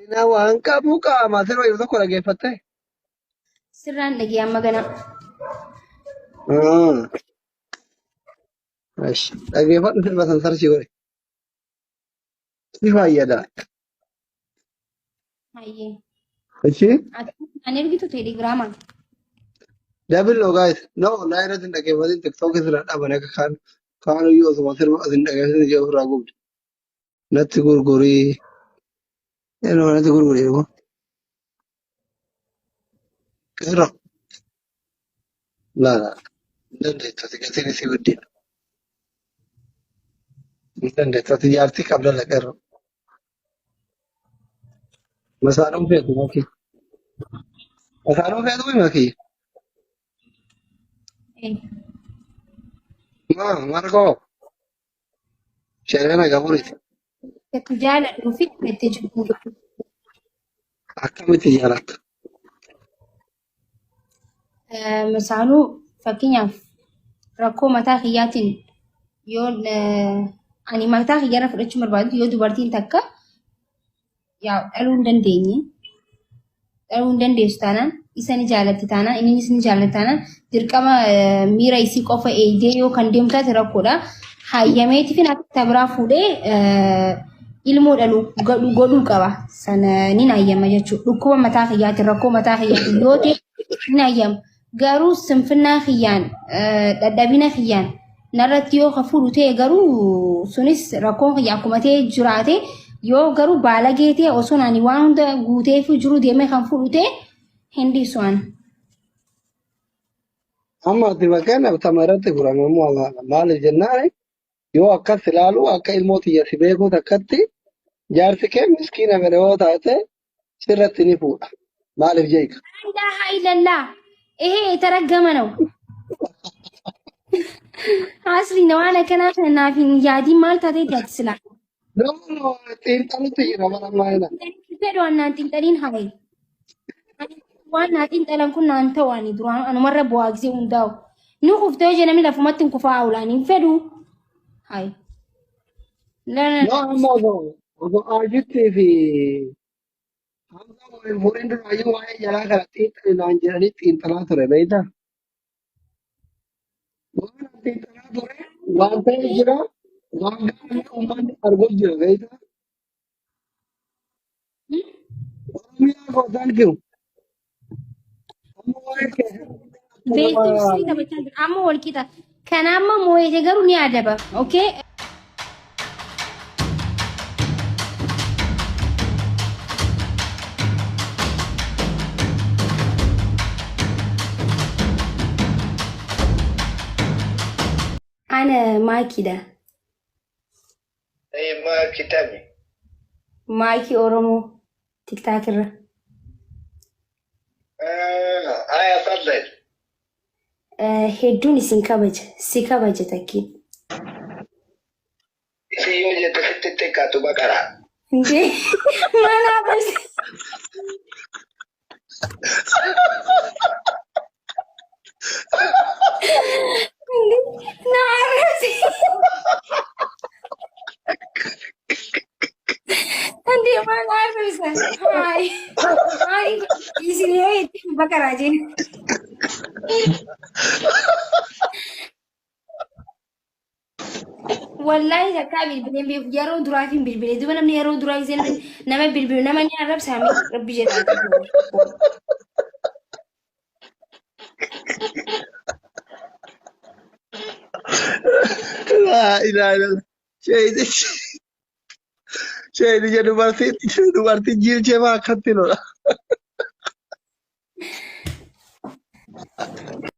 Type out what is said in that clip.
Hir'ina waan qabu qaama sirba yeroo tokko dhaggeeffatte. Sirraan dhagee amma gana. Dhaggeeffadhu sirba san sarchii godhe. Si fayyada. Hayyee. Ishi? Ati kan ergitu teelegiraamaan. Double no guys. No, laa irratti hin dhaggeeffatin TikTok sirra dhaban akka kaan kaanuyyuu osuma sirba asin dhaggeeffatin ijaa ofirraa gubde. Natti gurgurii. Yeroo natti gurgurii yeroo. Qeerroo. Laa laa. Hin dandeettu ati gatiin isii guddiidha. Hin dandeettu ati jaartii qabda la qeerroo. Masaanuun feetu makii. Masaanuun feetu makii. Maa marqoo. Sheerana gaburiiti. Itti jaaladhuu fi itti jibbuu. Akkamitti jaalatta? Misaanuu fakkeenyaaf rakkoo mataa kiyyaatiin yoo ani mataa kiyyarra fudhachuu barbaadu yoo dubartiin takka yaa dhaluu hin dandeenye dhaluu hin dandeessu taanaan isa ni jaalatti taanaan innis ni jaalatti taanaan dirqama miira isii qofa eegdee yoo kan deemtu taate rakkoodha. Hayyameetiifin akka biraa fuudhee ilmoo dhalu godhuu qaba. Sana ni hayyama jechuudha. Dhukkuba mataa kiyyaatiin rakkoo mataa kiyyaatiin yoo ta'e ni hayyama. Garuu sinfinnaa kiyyaan dadhabina kiyyaan narratti yoo ka fuudhu ta'e garuu sunis rakkoon kiyya akkuma ta'e jiraate yoo garuu baalagee ta'e osoo ani waan hunda guuteef jiru deemee kan fuudhu ta'e hin dhiisu ani. Amma ati fakkeenyaaf tama irratti furame ammoo maaliif jennaan yoo akkas ilaalu akka ilmoo tiyya si beekuu takkatti jaarsi kee miskiina fedhe yoo taate sirratti ni fuudha. Maaliif jeeka? Laa ilaaha illallah. ይሄ የተረገመ ነው። Asli waan akkanaa kana naaf hin yaadiin maal taatee taati silaa. No, no, xiinxalutti jira bara maayina. Fedhu annaan xiinxaliin hayi. Waan naa xiinxalan kun naan ta'u ani duraan anumarra bu'aa gisee hundaa'u. Nu kuftee hojii namni lafumatti hin kufaa oolaan hin fedhu. Hayi. No, amma osoo Aajittii fi Hamzaa waliin fuudhin duraayyuu waa'ee jalaa kana xiinxali naan jedhanii xiinxalaa ture beektaa? Waan ani xiinxalaa ture waan ta'e jira waan gaarii uummanni arguu jira beektaa? Oromiyaa koo thank you. Amma waa'ee keessatti akka nama Beekumsi taphachaa jira. Amma wal qixa. Kana amma moo'ee garuu ni adaba. Okay? Ana maakiidha. Maakii tami. Maakii Oromoo tiktaak irra. Aya faddal. Hedduun isin kabaja. Si kabaja takkiin. Isin yoo jette sitti xiqqaatu baqara. Indee maal haafas? Na arrabsi. Indee maal arrabsa? Haay. Haay. Isin yoo jette baqaraa jeen. Wallaahi takkaa bilbileen beeku yeroo duraaf hin bilbile duba namni yeroo duraa gisee nama bilbilu nama ni arrabsaa mi rabbi jedhaa. Laa ilaaha illallah. Sheeyitichi sheeyiticha dubartiin dubartiin jiilchee maa akkatti lola.